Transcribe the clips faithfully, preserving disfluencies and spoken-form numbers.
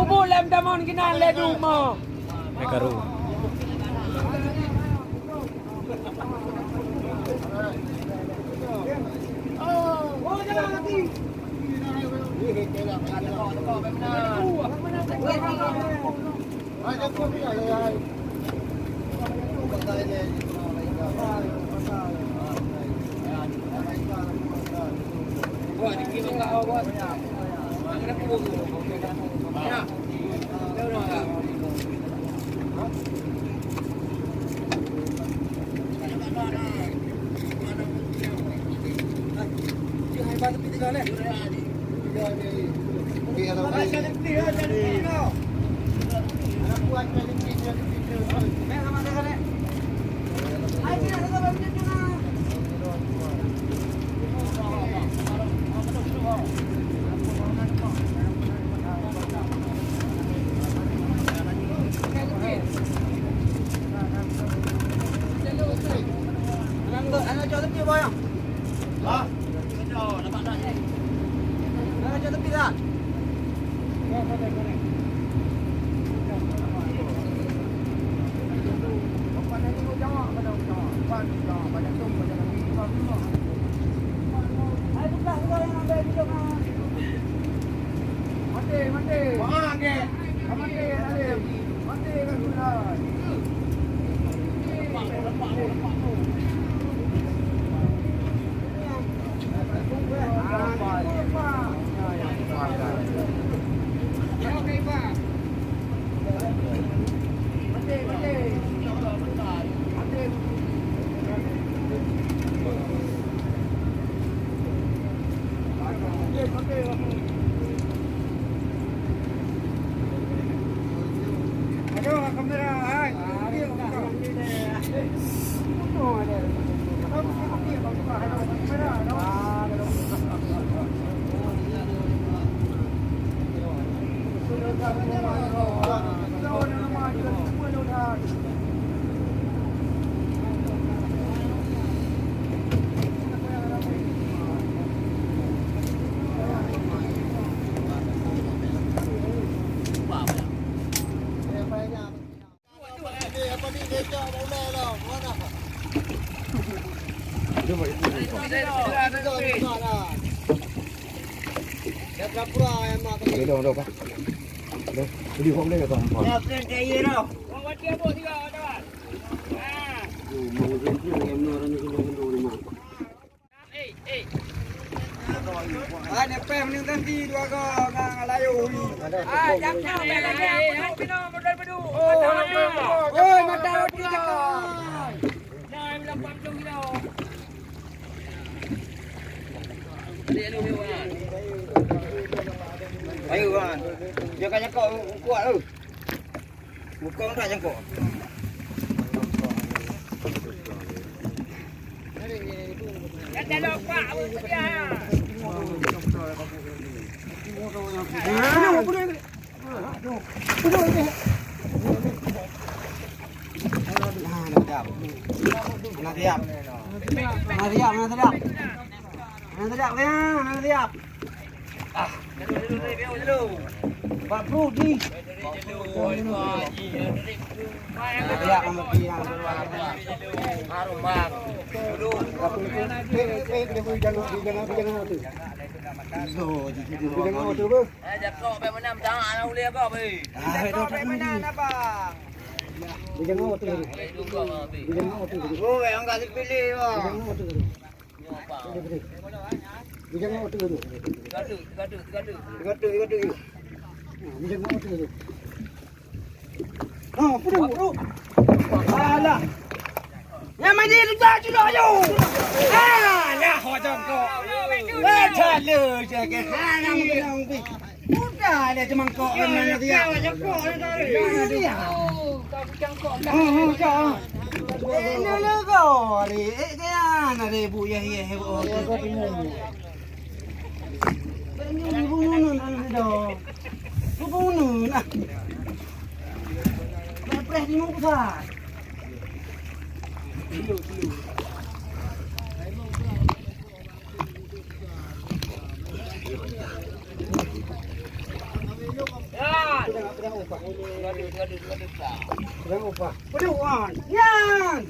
Bulem damon ginan lé duma. Mekaru. Ah, nepeh meuneuk ganti dua go ngon layu. Ah, jangan, jangan, jangan, jangan, jangan, jangan, jangan. Oh, mata roti cakap. Nah, lapan puluh kilo. Ayo, Wan. Dia kan cakap kuat tu. Buka tak jangkok. Empat puluh di. Bijang mau tu. Tiga tu, tiga tu, tiga tu. Tiga tu, tiga tu. Bijang mau tu. Oh, pun tu. Alah. Yang mandi tu tak cuba ayo. Alah, wajah kau. Eh, chala je ke. Ha, nak bilang pi. Udah ada cemangkok mana dia. Mana dia? Oh, oh, kau. Ini le kau, ari. Eh, kan, ari bu ya, ya, ya. Ini bunun, bunun, bunun, ah. Preh di muka. Jangan lupa. Peduan. Nyan.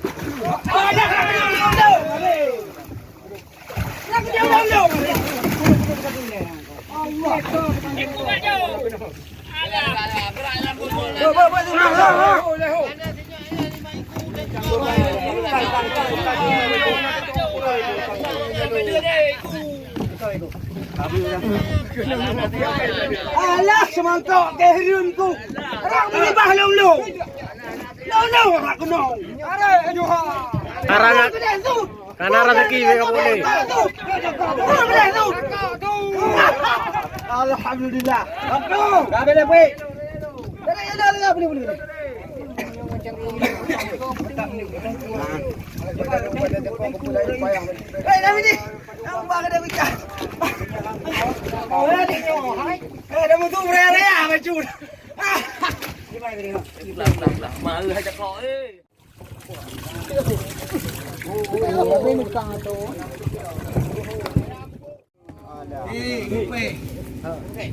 Alah, semangkok kehireuen ku. Orang meulibah lôn-lôn. Lôn-lôn orang gunong. Arah nak. Kana rezeki bèk ka boleh. Alhamdulillah. Ka boleh, boleh. Boleh, boleh, boleh, boleh. Eh, dah bunyi. Nampak ke dah pecah? Eh, dah mutu raya-raya, baju. Lah, lah, lah. Mahal aja kau, eh.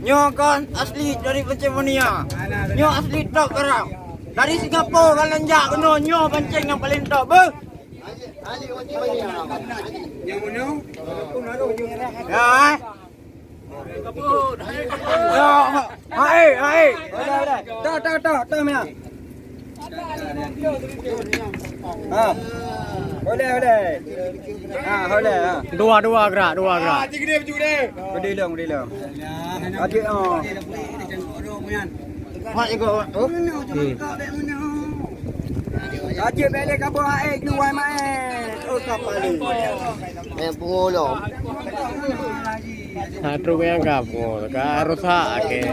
Nyoe kon asli dari Pancing Mania. Nyoe asli top barang. Dari Singapura kan lanjak keunoe, nyoe pancing nyang paling top, beuh. Ya, eh. Ya, hai, hai. Dah, dah, dah, dah, Mia. Ha. Boleh, boleh. Ha, boleh, ha. Dua, dua gerak, dua gerak. Gede long, gede long. Adik, oh. Mak ikut, oh. Hmm. Adik balik kabur air keluar main. Oh, kapal ni. Yang pengolong. Ha, truk yang kapal. Ka rusak, okey.